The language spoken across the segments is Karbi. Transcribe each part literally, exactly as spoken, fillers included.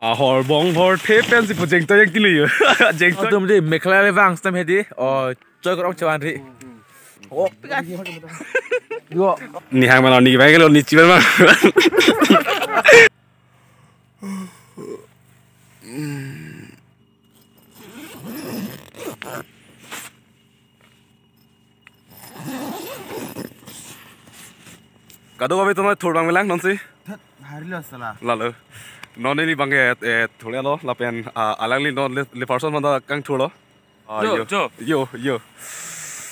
Ahor bong hor the pensi pu jengto jengtili yo. Jengto. Atum di Meghalaya le vang stem hedi. Oh, choi krong chewan ri. Oh, pikan. Yo. Ni hang mana ni bang lo ni chiban mang. Kadokave tonoi thur bang melang nonsi. Thut, harilo sala. Lalo. Non neli bang ke, eh, thurlo lapen, ah, alangli non le, le person manda kangthurlo. Ah, Jo, yo. Jo. Yo, yo.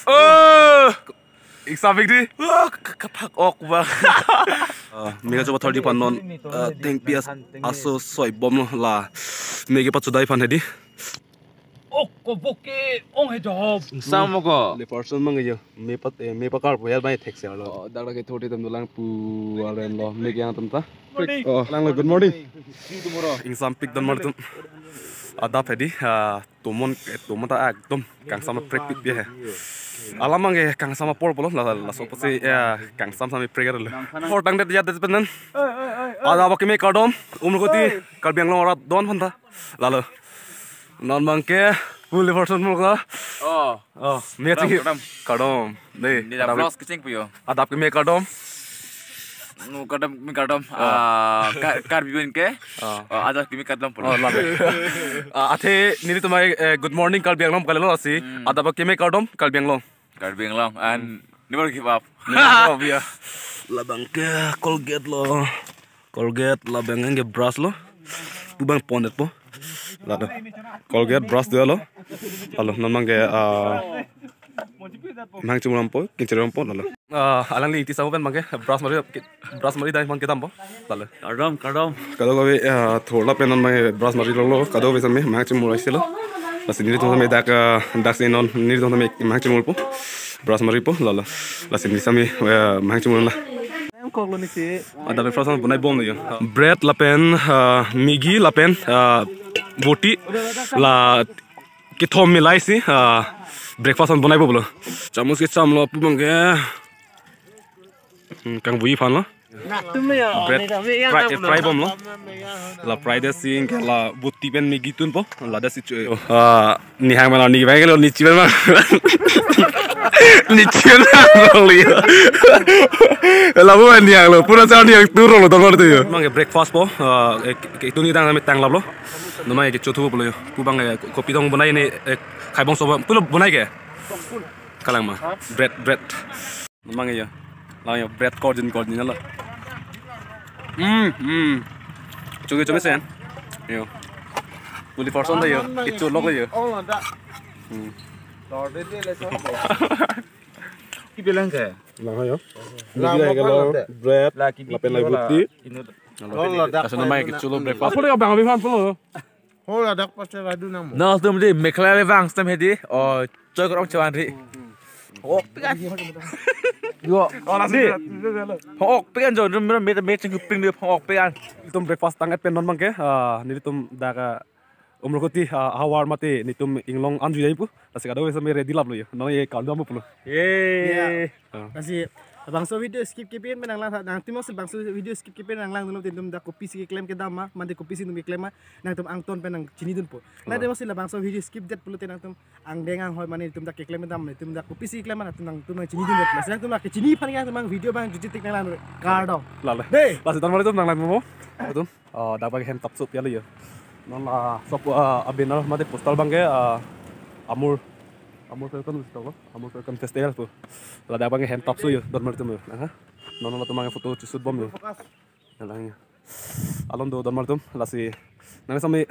Oh! Ingsam pik di. Oh, k-, k-, kapak ok ba. Ah, mega choba thor di pan non, ah, teng pias aso soi bom lo la. Mega pat chodai pan hedi. Ok, ko boke ong he job. Sam ko. Le person mang yo. Me pat, eh, me pakar po yar bai thek se lo. Oh, dak dak ke thor di tam dolang pu alen lo. Me yang tam ta. Morning. Oh, lang lo, good morning. Ingsam pik donmar atum. Adap hedi, ah, tomon, eh, tomon ta ekdom kangsam prek pik pi he. Alam mang ke kangsam apor pulo, la, la, laso apotsi, eh, kangsam sami prek lo. Hor tangdet yadet pen non. Adap akimi kardom, umrukoti, Karbi Anglong arat don aphan ta. Lalo. Non bang ke, fully person mo ka. Oh. Oh, me Kardom, ching kardom. Kardom. Dei, Ni da kardom. Vlogs kecheng puyo. Adap akimi kardom. Nu kardom, mi kardom. Ah. Ah, Kar-, Karbi un ke. Ah. Oh, adap akimi kardom pulo. Oh, lalo. Ah, athe nelitum ai, eh, good morning Karbi Anglong kalilo lasi. Hmm. Adap akimi kardom Karbi Anglong. Karbi Anglong and never give up. Never give up, ya. Labang ke Colgate lo. Colgate labang ke brush lo. Pu bang pondet po. Lalo. Colgate brush do lo. Lalo non bang ke, ah, mang chumram po, kincheram po lalo. Ah, alangli iti sahu pen bang ke brush mari, brush mari dai bang ke dam po. Lalo. Kardom, kardom. Kadokave, ah, thurla pen non bang ke brush mari lo lo. Kadokave sami mang chumrai si lo. Lasi nelitum sami dak, ah, dak si non nelitum sami mang chumul po. Brush mari po lalo. Lasi neli sami, ah, mang chumul la. Em kok lo ni si. Adap breakfast an bonai bom lo yo. Bread lapen, ah, Maggi lapen, ah, boti la kethom milai si, ah, breakfast an bonai bom lo. Chamus kecham lo pu bang ke. Hmm, kangvui aphan lo. Bread fry, fry bom lo. La fry det si ke la boti pen Maggi tun po. La det si chu. Ah, ni hang mana ni bang lo ni chiban mang. Ni chiban mang lo yo. Lapu ni hang lo. Pura sa ni hang tur lo donmar atum yo. Mang ke breakfast po. Ah, eh, ke, ke, itu ni tang kami tang lap lo. Nama ke chothu po lo yo. Pu bang ke kopi dong bonai ni, eh, khai bong so pulo bonai ke. Kalang ma. Bread, bread. Mang yo. Lang yo bread korjin korjin lo. Hmm, hmm. Chungi chungi sen. Yo. Fully person ta yo. Ichu lok yo. Hmm. Ki bilang ke? Lang yo. Lang Lagi mo lagi kan lo, ada. Bread, La ki lapen biji lagi wala boti. Inu. Lo, lo, dak Kaso nama pa ke inu chulo na. Breakfast. Apa dia bang abang pulo? Hola dak pastor adu nang mo. Nangtum di Meghalaya le vang stem hedi. Oh, choi krong chewan ri. Phongok pikan. Yo. Oh, langsung Di. Phongok pikan jo, me me me ching ping di phongok pikan. Nelitum breakfast tang et pen non bang ke. Ah, nelitum dak, ah, umrukoti, ah, havar mate nelitum inglong anju jai pu. Lasi kadokave sami ready lap lo yo. Non ye kardom pulo. Ye. Ah. Lasi labangso video skip kepi pen nanglang, nangtum si labangso video skip kepi pen nanglang dun lo te nelitum dak kopisi keklem kedam ma, mate kopisi nelitum keklem ma, nangtum angton pen nangchinidun po. Nangtum si labangso video skip det pulote nangtum angdeng anghoi mane nelitum dak keklem kedam, nelitum dak kopisi keklem ma, nangtum nangtum nangchinidun det. Lasi nangtum nangkechini aphan nangtum video bang juji tik nanglang kardom. Lalo. Dei. Lasi donmar atum nanglang mo. Atum. Oh, dak bang hem tapso pialo yo. Non la sop, ah, a banner mate poster bang ke, ah, Amur, Amur Falcon Festival, Amur Falcon Festival pu. La dak bang hem tapso yo, donmar atum yo. Aha. Non latum bang photo shoot bom yo. Nanglang yo. Alon do donmar atum, lasi nang sami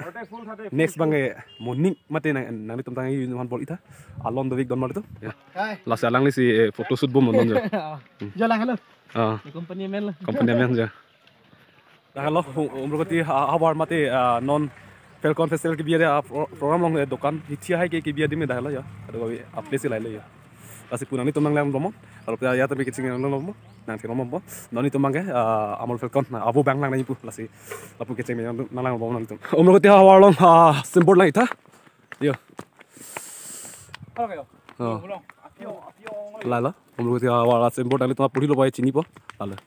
next bang ke morning mate nang, nanglitum tang yun man bol itha. Alon do week donmar atum. Ya. Hai. Lasi alangli si, eh, photo shoot bom non jo. Jo lang, hello. Ah. Ye company amen lo. Company amen jo. Dak lo, um, umrukoti ha-, havar mate, ah, non Falcon Festival kebi ade, ah, pro-, program along, eh, dokan hithi hai ke kebi adim dak lo ya. Ado kami update si lailo ya. Lasi pu nanglitum nanglang bom. Kalau ya tapi kecheng nanglang bom. Nangchenglong bom. Non nelitum bang ke, ah, Amur Falcon, na abo bang lang nangji pu. Lasi lapu kecheng nanglang bom nanglitum. Umrukoti havar along, ah, signboard lang itha. Yo. Oh. Lalo, umrukoti havar la signboard nanglitum apor hilo pai chini po. Lalo.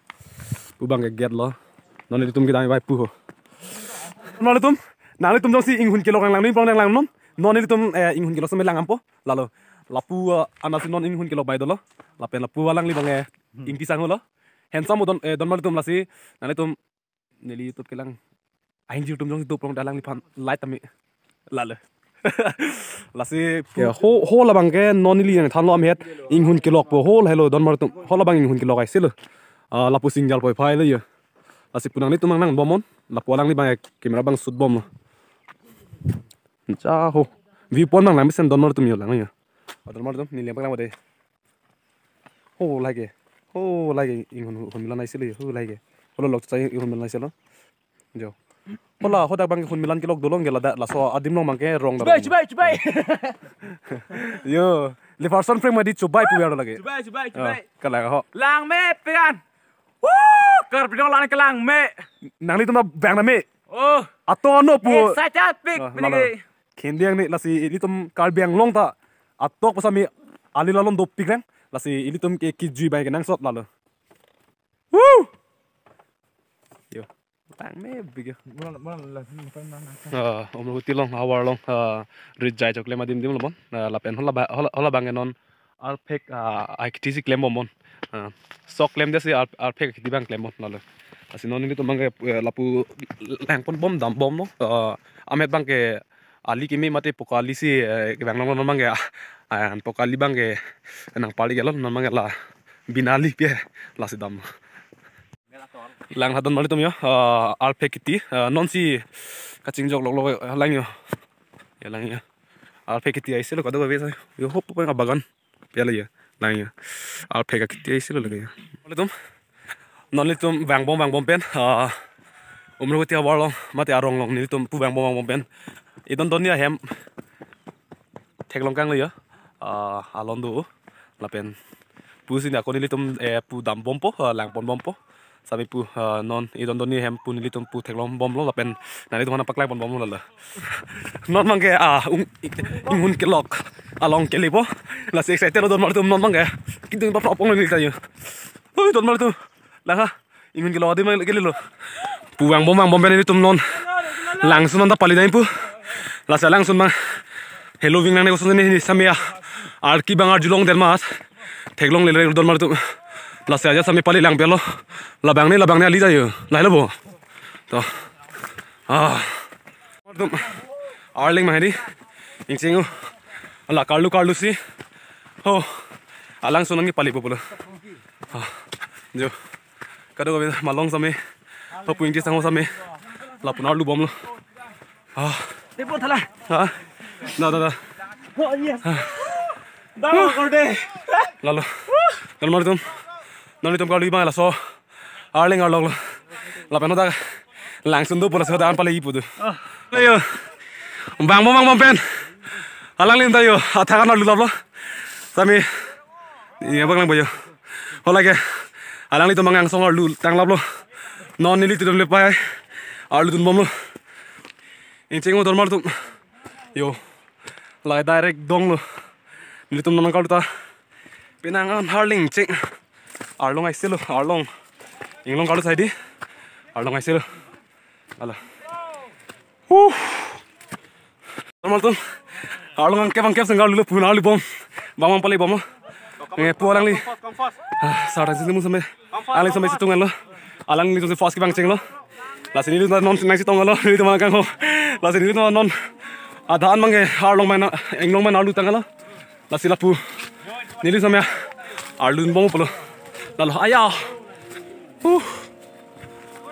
Pu bang ke gate lo. Non nelitum kedam pai pu ho. Nanglitum, nanglitum jongsi inghun kelok lang lang, nangpong lang lang non. Non nelitum, eh, inghun kelok seme lang ampo. Lalo, lapu, eh, anasi non inghun kelok bai dolo. Lapen lapu alangli abang, eh, Ingti Sangho lo. Handsome don, eh, don malitum lasi, nanglitum neli YouTube kelang. Ahin jir atum jongsi doprong da alangliphan like tame. Lalo. Lasi pu- Ya, ho, ho labang ke non neli nangthanlo amhet inghun kelokpo ho lahelo don malitum. Ho labang inghun kelok ai selo. Ah, lapu singjal poi phai lo ya. Lasi pu nanglitum nang nang bomnon. Lapu alangli abang camera abang shoot bomlo. Cha ho. View point abang lang mesen don malitum yo lang ya. Don malitum neli abang lang de. Ho lake. Ho lake inghun, inghun milan ai selo. Ho lake. Holo lok chai inghun milan ai selo. Jo. Hola, hodak abang inghun milan kelok dolong ke ladak laso adim along abang ke rong. Chubai, chubai, chubai. Yo, Leverson frame madi chubai pu biar lagi. Chubai, chubai, chubai. Kalang ho. Langme pegan. Woo, Karbi Anglong lang kelang me. Nanglitum na bang na me. Oh. Ato ano pu. Excited pik. Ah, lalo. Khendiang ni lasi ilitum Karbi Anglong ta. Atok pasami ali lalon dopik reng. Lasi ilitum ke kijui bai kenangsot lalo. Woo! Yo. Tang me big yo. Ah, Umrahuti along, havar along, ah, rit jai chokle adim dim lo bon. Ah, lapen hola ba-, hola, hola abang non arphek, ah, akiti si klem bom bon. Ah, sok klem de si ar-, arphek akiti abang klem bon lalo. Lasi non nelitum abang ke, eh, lapu langpon bom dam bomlo. Ah, amhet abang ke ali kimi mate pokali si, eh, kevang long non abang ke, ah, ah, pokali abang ke nangpali gelo non abang ke la binali pe lasi dam. Lang ha don malitum yo, ah, arphek akiti, ah, non si kachingjok lok lok lang yo. Ya lang yo. Arphek akiti ai selo kadokave sa. Yo hop pa bagan. Pia lagi ya. Lang ya. Arphek akiti ai selo lagi ya. Malitum. Non nelitum vang bom vang bom pen. Ah, Umrahuti havar along mate arong along nelitum pu vang bom vang bom pen. Idon donni ahem. Theklong kanglo ya. Ah, alon do. Lapen pusi ako nelitum, eh, pu dam bompo, ah, langpon bompo. Sami pu, ah, non idon donni ahem pu nelitum pu theklong bomlo lapen nanglitum aphan paklang pon bomlo lalo. Non abang ke, ah, ung-, inghun kelok along kelepo. Lasi excited lo don malitum non abang ke. Kitu pa propong lagi tayo. Oi, don malitum. Lang ha. Inghun kelok adim kele lo. Pu vang bom vang bom pen nelitum non. Langsun anta pali dai pu. Lasi langsun abang. Hello ving nang ne koson ne sami ya. Arki abang arjulong dermat. Theklongle le don malitum. Lasi aja sami pali lang pelo. Labang ne, labang ne ali tayo. Lahelo bo. To. Ah. Malitum. Arleng ma hedi. Ingching o. Ala karlu karlu si. Ho. Alangsun nangkepalipo pulo. Ah. Jo. Kadokave malong sami. Ho pu Ingti Sangho sami. Lapu arlu bomlo. Ah. Depo thala. Ha? Da, da, da. Oh, yes. Ah. Da, korde. Lalo. Don malitum. Non nelitum karlu abang laso. Arleng arlok lo. Lapen hodak. Langsun do pulo so dan pale ipu do. Ayo. Vang bom vang bom pen. Alangli ta yo. Athak an arlu laplo. Sami. Ini abang lang boyo. Hola ke. Alanglitum abang angsong arlu tang laplo. Non nelitum le pai. Arlu dun bomlo. Ingching o don malitum. Yo. Lai direct donglo. Nelitum non karlu ta. Penang an arleng ching. Arlong ai selo, arlong. Inglong karlu sai di. Arlong ai selo. Ala. Huh. Don malitum. Arlong angkep angkep sengkar lulo puna arlu bom. Bang bang pale bom. Nge pu alangli. Ah, sarang sini mu same. Alangli same situng lo. Alangli tu fast kevang chenglo. Lasi nelitum non nang situng lo. Nelitum abang kangho. Lasi nelitum non. Adhan abang ke arlong main, inglong main arlu tang lo. Lasi lapu. Neli same arlu bom pulo. Lalo aya. Uh.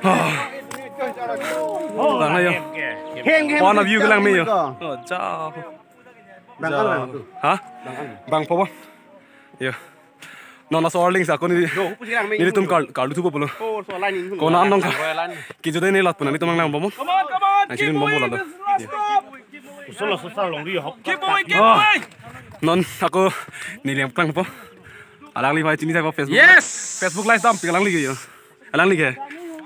Ah. Lang ayo. Heng, heng, One of you kelang me yo. Oh, ja. Bang kalang tu. Ha? Bang po ba? Yo. Non laso arleng sa ako neli. Yo, pusi lang me. Nelitum kar-, karlu thupo pulo. Oh, so line in. Kona anong ka? Line. Kijo de ne lat puna nelitum abang lang bom. Come on, come on. Nang keep sini bom going, lalo. This is last stop. Keep going, keep going. Non ako neli abang po. Alangli pai chini sai po Facebook. Yes. Facebook Live dam pi alangli ke yo. Alangli ke.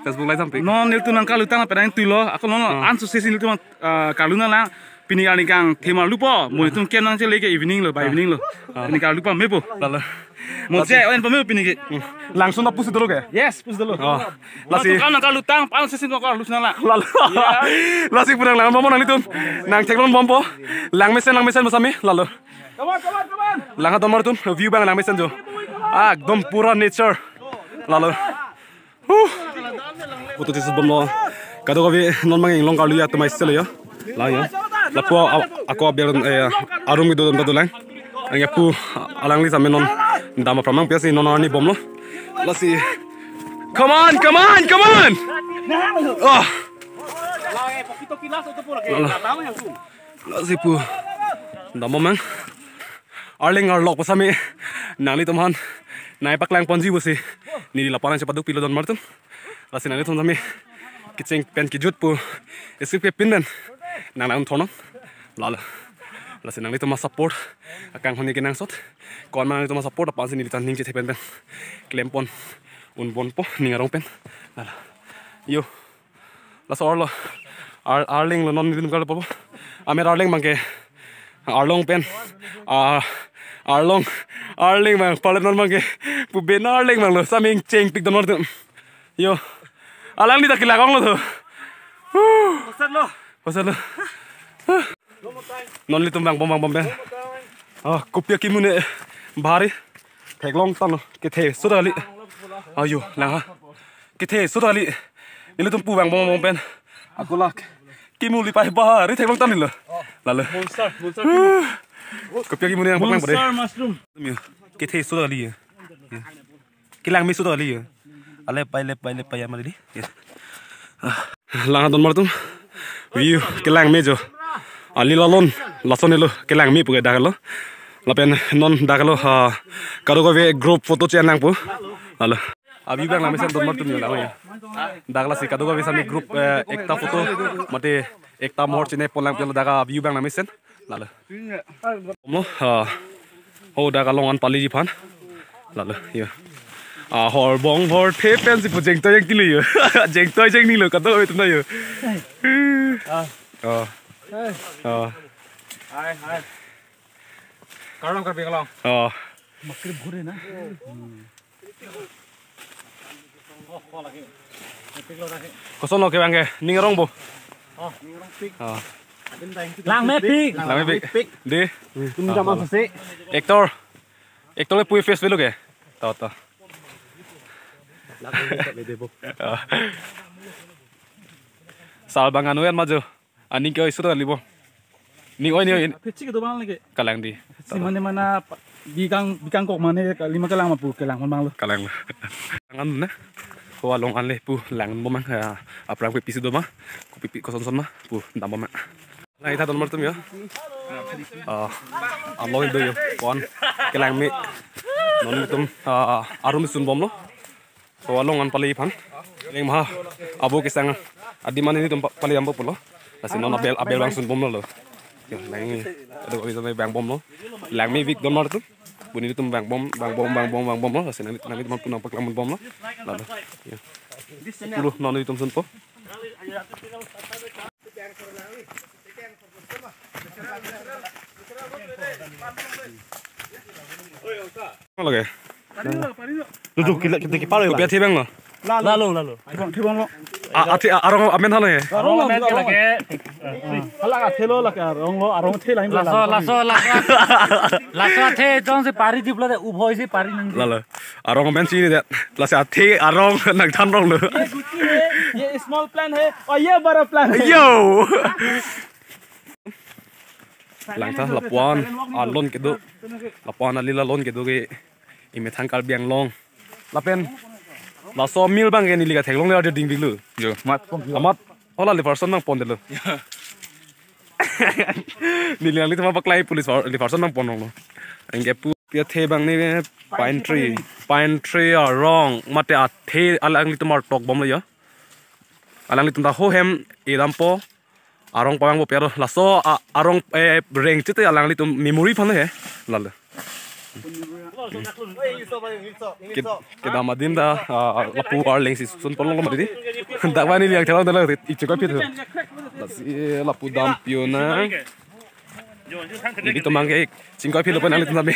Facebook Live dam pi. Non nelitum nang karlu tang pen nang tuilo. Ako non anso sesi nelitum, ah, karlu nang pini arni kangthema lupo. Mo nelitum kem nang chele ke evening lo, by evening lo. Pini karlu pa mepo. Lalo. Mose, oyan pamil pini ke. Langsun na pusi dolo ke? Yes, pusi dolo. Oh. Lasi. Tukang nang kalutang, pan sesin nang kalusun nang la. Lalu. Lasi pu nanglangbompo nanglitum. Nangtheklongbompo. Langmesen, langmesen bosami. Lalu. Come on, come on, come on. Langha donmar atum, view abang langmesen jo. Ah, ekdom pura nature. Lalu. Huh. Photo tisut bomlo. Kadokave non mang inglong karlu ya tumai selo ya. La ya. Lapu a-, ako aber, eh, arum kedo dam ta dolang. Anke pu alangli same non dam aphrang nangpi si non arni bomlo. Lasi. Come on, come on, come on. Oh. Lasi pu. Dambom mang. Arleng arlok bosami nanglitum aphan nangpaklangponji pusi neli lapu-an nangchepaduk pilo donmar atum. Lasi nanglitum sami kecheng pen kejut pu skip kepin pen nanglang thornong. Lalu. Lasi nanglitum a-support akanghon ke kenangsot. Ko-an ma nanglitum a-support aphan si neli ta ning chethe pen pen klempon unponpo ning arong pen. Lalu. Yo. Laso arlo. Ar-, arleng lo non nelitum karlo po. Amer arleng abangke. Arlong pen. Ah, arlong. Arleng abang. Palet non abangke. Pu ben arleng abang lo. Saming chengpik donmar atum. Yo. Alangli ta kelak onglo to. Huh. Hosat lo. Hosat lo. Huh. Non nelitum vangbom vangbom pen. Ah, kopi akimu ne bhari. Theklong tanglo. Kethe sut kali. Ayo, langha. Kethe sut kali. Nelitum pu vangbom vangbom pen. Akolak. Kimu lipai bhari theklong tanglo. Lalu. Monster, monster. Kopi akimu ne yang pakai pada. Monster mushroom. Kethe sut kali ya. Kelang me sut kali ya. Ale pai le pai le pai ama di. Ya. Ah, langha donmar atum. View kelang me jo. Ali lalon lason lo kelang me pu ke dak lo. Lapen non dak lo ha kadokave group photo chenang pu. Lalu. Abi abang langmesen donmar atum yo lang ya. Dak lasi kadokave sami group, eh, ekta photo mate ekta mohor chinepon lang pu dak abi abang langmesen. Lalu. Mo, ah, ho dak along an pali ji aphan. Lalu, ya. Ah, hor bong hor the pen si pu jengtoi jengtili yo. Jengtoi jengnilo, kadokave atum ta yo. Ah. Ah. Ah. Hai, hai. Karlong Karbi Anglong. Ah. Makrip bhure na. Koson lo ke abangke, ning arong bo. Oh, ning arong pik. Oh. Lang me pik. Lang me pik. Pik. Di. Tum jam ang sese. Actor. Actor le pui face velo ke. To, to. Lang me pik, bede bo. Oh. Sal bang anu yan maju. Aning ke oi sut kali bo. Ni oi, ni oi. Phetsi kedo abang lake. Kalang di. Si mane mana pa-, bikang, bikang kok mane ka lima kelang ma pu kelang abang lo. Kalang. Angan na. Ko along an le pu langbom mang ya. Aphrang pe pisi do ma. Ko pipi koson son ma pu dambom ma. Lang ita donmar atum ya. Ah, along do yo. Ko-an kelang me. Non atum, ah, arum sunbomlo. So along an pali aphan. Leng maha abo kesang adim an nelitum pa-, pali dampo pulo. Lasi non aber aber abang sunbomlo lo. Yo, lang ni. Ado abi abang vangbomlo. Lang me vik donmar atum. Buni atum vangbom, vangbom, vangbom, vangbomlo. Lasi nang nang atum pu nangpaklang bomlo. Lalu. Yo. Pulo non nelitum sunpo. Lage. Dudu kila kita kepala. Kopi athe abang lo. Lalo, lalo. Thibong, thibong lo. Ah, athe, ah, arong amen halo he. Arong amen lake. Hala athe lo lake arong lo, arong athe lain. Laso, laso, laso. Laso athe jongsi pari diplo de ubhoi si pari nang. Lalo. Arong amen si de. Laso athe arong nangthan rong lo. ये गुच्ची है, ये small plant है और ये बड़ा प्लांट है। Yo. Langtha lapu-an alon kedo. Lapu-an ali lalon kedo ke imethang Karbi Anglong. Lapen laso mill abangke neli katheklongle ade ding dinglo. Yo, mat pon. Amat ola le person nangpondetlo. Neli nanglitum aphan paklai police for, le person nangponlonglo. Anke pu kopi athe abang ni pine tree. Pine tree arong mate athe alanglitum artok bomlo ya. Alanglitum ta ho hem edampo. Arong pavangpo pu aro laso a-, arong, eh, reng chete alanglitum memory aphan he. Lalo. Ked-, kedam adim ta, ah, lapu arleng si sunponlonglo mati di. Dak bani liang therang dala ichuk aphi thu. Lasi lapu dam piu na. Nelitum abangke chingkoi philo pen nanglitum tame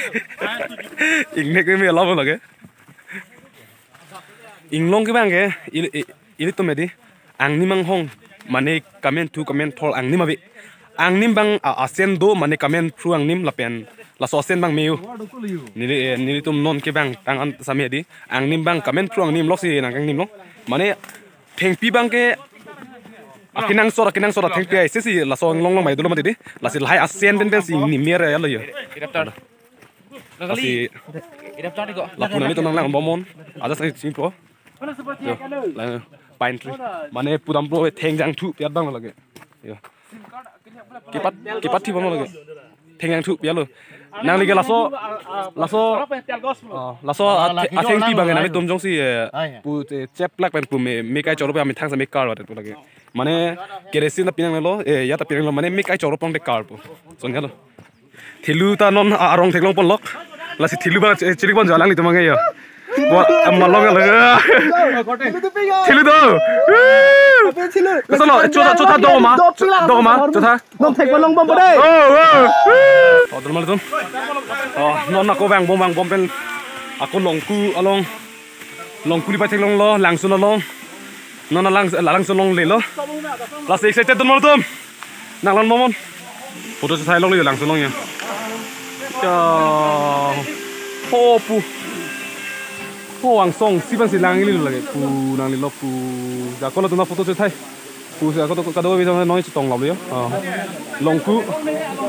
ingnek me alam lake. Inglong ke abangke ili, i-, ilitum edi angnim anghong mane kamen thu kamen thor angnim ave. Angnim abang a-, asen do mane kamen thu angnim lapen laso asen abang me-o. Neli, eh, nelitum non ke abang tang an same edi angnim abang kamen thu angnim loksi nang kangnimlo. Mane thengpi abangke akenangsot akenangsot athengpi ai sesi laso inglong along mai dolo mati di. Lasi lahai asen pen pensi nimer ya lo yo. Lasi lapu nanglitum nanglang bomnon. Ada sang singpo. Yo, lang pine tree. Mane pudam pro thengjang thu piat abang lake. Yo. Kipat kipat thi bomnon lake. Thengjang thu piat lo. Nangli ke laso laso ah, laso athe- athengpi abang nanglitum jongsi eh, pu eh, cheplak pen pu me me kai choro pe ami thangsi me kar watet pu lake. Mane kerosene ta pinanglo, eh, ya ta pinanglo, mane me kai choro pong te kar pu. Son ya lo. Thilu ta non a- arong theklong ponlok. Lasi thilu abang eh, chirik pon jalang litum abangke yo. Wa amalong lo. Thilu do. Kasolo, chotha chotha do ma. Do ma, chotha. Non thek palong bom dei. Oh, oh. Oh, teman itu. Oh, non ako vangbom vangbom pen ako Longku along. Longku lipai theklonglo, Langsun along. Non Lang Langsun along lelo. Lasi excited teman itu. Nanglang bomnon. Photo chethai longlo Langsun along ya. Ya. Ho pu. Ho angsong si abangsi lang ili lake. Pu nanglelo pu. Jako lo tuna photo chethai. Pu si ako to kado bisa non chetong lalo ya. Ah. Longku.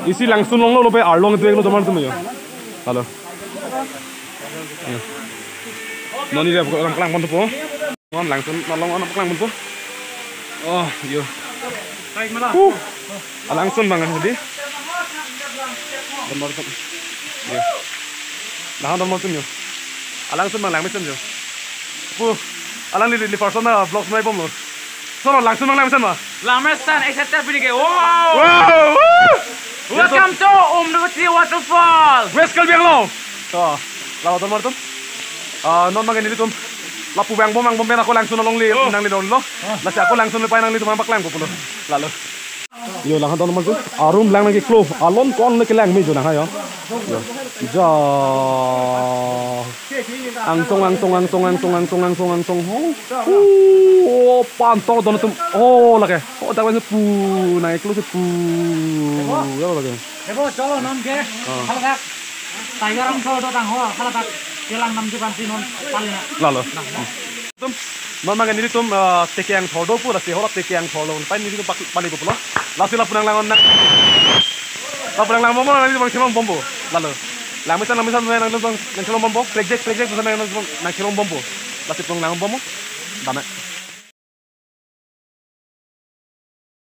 Isi Langsun along lo lo pe arlong itu lo teman itu ya. Halo. Ya. Non ili abang kelang pon po. Non Langsun along non kelang pon po. Oh, yo. Huh. Langsun abang di. Nomor satu. Yo. Nah, nomor satu yo. Langsun abang lang mesen yo. Pu. Alang li li person na vlogs mai bomlo. Solo Langsun abang lang mesen ma. Langmesen excited pini ke. Wow. Wow. Welcome to Umdubti Waterfall. West Karbi Anglong. To, lalo teman itu. Ah, non abangke nelitum lapu vangbom vangbom pen ako Langsun along li nanglelo. Lasi ako Langsun lipai nanglitum abang paklang ko pulo. Lalo. Yo, langhan teman itu. Arum lang nangkeklo. Alon kon le kelang me jo nang ha yo. Yo. Ja. Angsong angsong angsong angsong angsong angsong angsong ho. Oh, pantor don tum. Oh, lake. Oh, tak pu nangkeklo si pu. Ya lake. Ebo cholo non ke. Oh. Haladak. Tiger Reserve do tang ho haladak. Kelang nam jupan si non pali na. Lalo. Tum, non abangke nelitum, eh, teke angthor do pu, lasi hala teke angthor lo, pai nelitum pak pali ko pulo. Lasi lapu nanglang nang. Lapu nanglang bomnon, nanglang bang chelong bompo. Lalo. Lang mesen lang mesen nanglang bang nang chelong bompo. Prek jek prek jek nanglang nang chelong bompo. Lasi pung lang bompo. Dame.